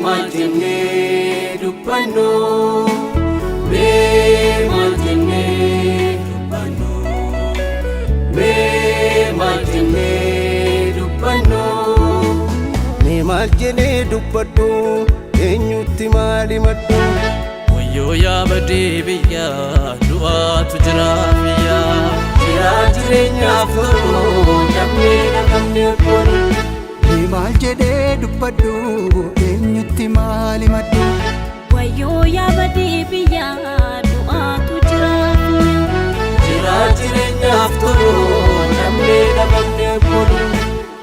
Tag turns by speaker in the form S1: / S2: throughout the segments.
S1: Maal jennee dubbannu? Mee maal jennee dubbannu? Mee maal jennee dubbannu?
S2: Mee maal jedhee dubbadhu? Eenyutti maal himadhu?
S3: Wayyoo yaa badii biyyaa, du'aatu jira biyyaa.
S1: Jiraa jireenyaaf tolu dhabnee dhabamnee bolu.
S4: Mee maal jedhee dubbadhu? Eenyutti maal himadhu?
S5: Wayyoo yaa badii biyyaa, du'aatu jira biyyaa.
S1: Jiraa jireenyaaf tolu dhabnee dhabamnee bolu.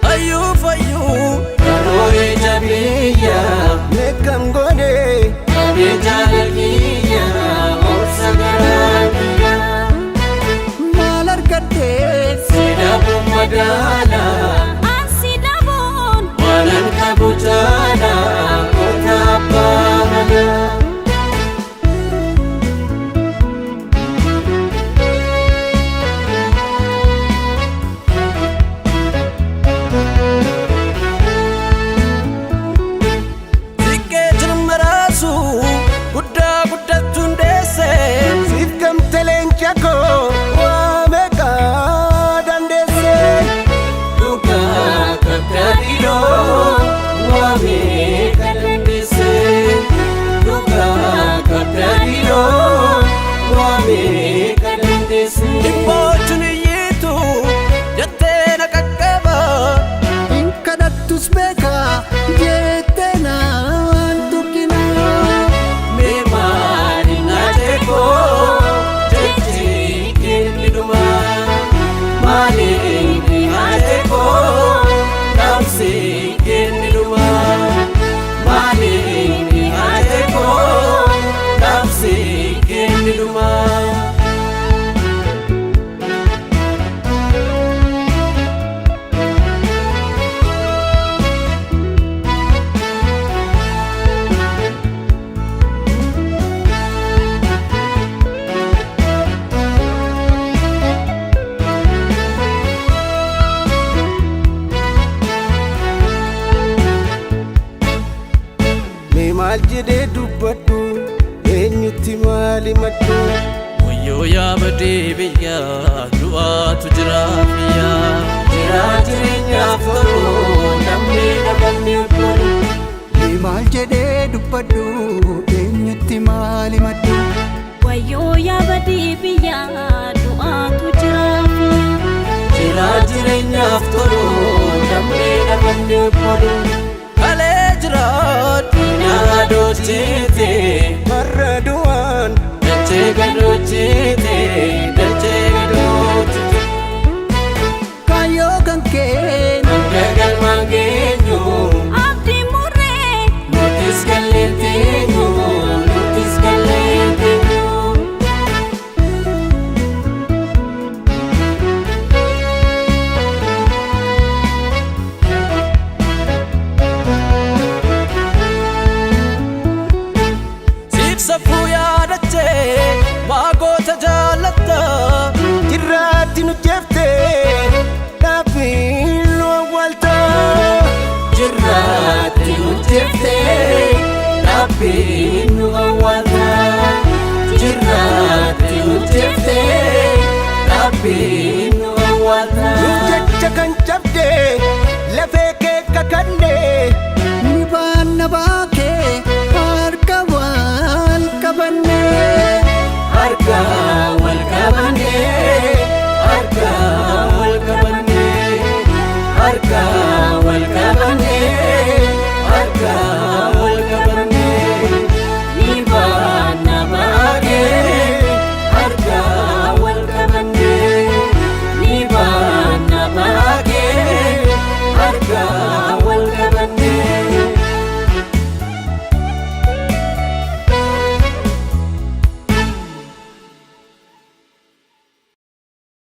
S3: Hayyuu fayyuu
S1: Karoo ija biyyaa
S2: Meeqam godhee
S1: dhabee jaalalkiyya obsa garaa kiyyaa.
S4: Maal argadhee
S1: Sidaabuu madaala
S5: Ansi dhabuun
S1: waanan qabu jaala goota abbaa malaa.
S3: Xiqqee jirma raasu guddaa guddachuun deesse.
S2: Siif gamte leenca koo waa meeqaa dandeesse?
S1: Dhugaa kabdaa dhiiroo waa meeqa dandeesse? Dhugaa kabdaa dhiiroo waa meeqa dandeesse?
S3: Dhibboochuun iyyiitu jettee na qaqqaba.
S4: Hin kadhattus beekaa jettee naan tuqinaa.
S1: Mee maali na jeekoo jechi kenni dhumaa? Maali na jeekoo dhaamsi kenni dhumaa? Maali na jeekoo dhaamsi kenni dhumaa?
S2: Mee maal jedhee dubbadhu? Eenyutti maal himadhu?
S3: Wayyoo yaa badii biyyaa, du'aatu jira biyyaa.
S1: Jiraa jireenyaaf tolu dhabnee dhabamnee bolu.
S4: Mee maal jedhee dubbadhu? Eenyutti maal himadhu?
S5: Wayyoo yaa badii biyyaa, du'aatu jira biyyaa.
S1: Jiraa jireenyaaf tolu dhabnee dhabamnee bolu.
S3: Kalee jiraadhu
S1: Yaadoochite
S2: Har'a du'aan
S1: dachee gadoochite dachee gadoochite.
S4: Kaayyoo kan kee
S1: Hanga galmaan geenyu
S5: Abdii murree
S1: nutis gallee teenyu nutis gallee teenyu.
S3: Siif safuu yaadachee maagoota jaallatta.
S2: Jirraatti nu jeeftee dhaabbiin nu awwaalta.
S1: Jirraatti nu jeeftee dhaabbiin nu awwaalta. Jirraatti nu jeeftee dhaabbiin nu awwaalta.
S2: Nuuf jecha kan cabde lafee kee kakanne.
S4: Ni baanna baakee harka wal qabannee.
S1: Harka wal qabannee harka wal qabannee harka